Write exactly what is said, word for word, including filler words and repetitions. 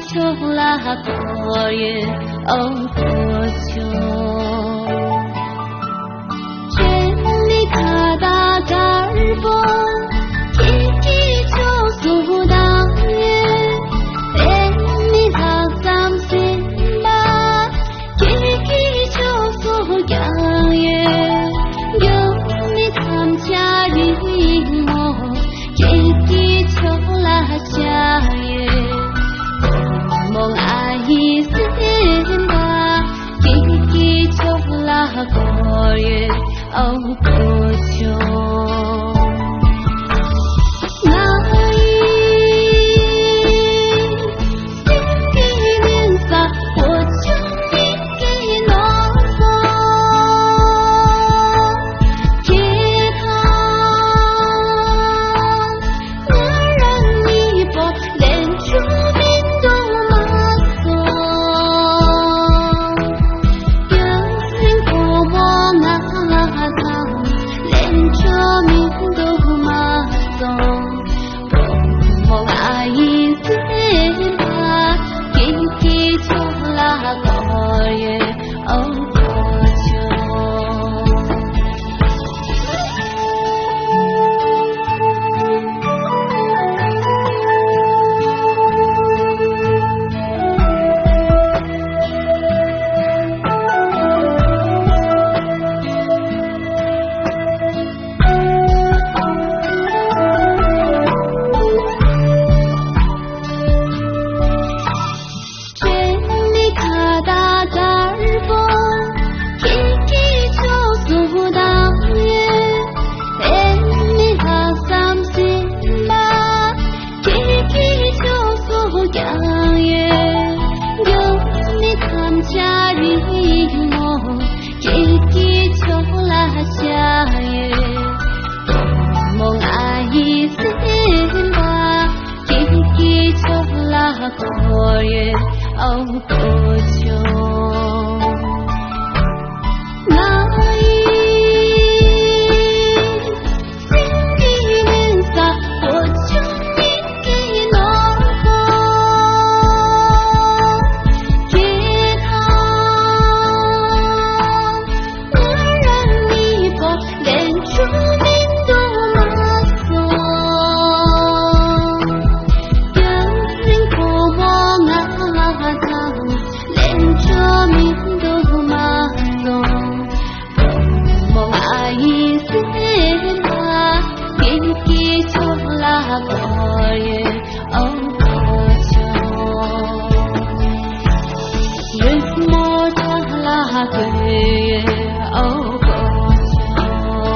ཕྱོགས་ལ་འཁོར་ཡོད་ཨོ་ཁོ་ཆོ། ཁྱེད་ནི་ཁ་བརྡ་དཀར་པོ། ཁྱེད་ཀྱི་ཕྱོགས་སུ་བདག་ཡོད། དེ་ནི་ལྷག་བསམ་སེམས་པ། ཁྱེད་ཀྱི་ཕྱོགས་སུ་རྒྱག་ཡོད། རྒྱུ་མི་ཐམས་ཅད་རིང་མོ། ཁྱེད་ཀྱི་ཕྱོགས་ལ་བཅར་ཡོད། བུ་མོ་ང་ཡི་སེམས་པ། ཁྱེད་ཀྱི་ཕྱོགས་ལ་འཁོར་ཡོད་ཨོ་ཁོ་ཆོ། ང་ཡི་སེམས་ཀྱི་གདན་ས་འོ་ཆུ་མིག་གི་ནོར་བུ། ཁྱེད་དང་ང་རང་གཉིས་པོ་ལེན་ཆོག་མི་འདུག་མ་གསུངས། རྒྱུན་རིང་པོ་བོ་ང་ལ་ཚང་ལེན་ཆོག་མི་འདུག་མ་གསུངས། བུ་མོ་ང་ཡི་སེམས་པ། ཁྱེད་ཀྱི་ཕྱོགས་ལ་འཁོར་ཡོད་ཨོ་ཁོ་ཆོ། ཁྱེད་ནི་ཁ་བརྡ་དཀར་པོ། ཁྱེད་ཀྱི་ཕྱོགས་སུ་བདག་ཡོད། དེ་ནི་ལྷག་བསམ་སེམས་པ། ཁྱེད་ཀྱི་ཕྱོགས་སུ་རྒྱག་ཡོད། རྒྱུ་མི་ཐམས་ཅད་རིང་མོ། ཁྱེད་ཀྱི་ཕྱོགས་ལ་བཅར་ཡོད། བུ་མོ་ང་ཡི་སེམས་པ། ཁྱེད་ཀྱི་ཕྱོགས་ལ་འཁོར་ཡོད་ཨོ་ཁོ་ཆོ། ང་ཡི་སེམས་ཀྱི་གདན་ས་འོ་ཆུ་མིག་གི་ནོར་བུ། ཁྱེད་དང་ང་རང་གཉིས་པོ་ལེན་ཆོག་མི་འདུག་མ་གསུངས། རྒྱུན་རིང་པོ་བོ་ང་ལ་ཚང་ལེན་ཆོག་མི་འདུག་མ་གསུངས། བུ་མོ་ང་ཡི་སེམས་པ། ཁྱེད་ཀྱི་ཕྱོགས་ལ་འཁོར་ཡོད་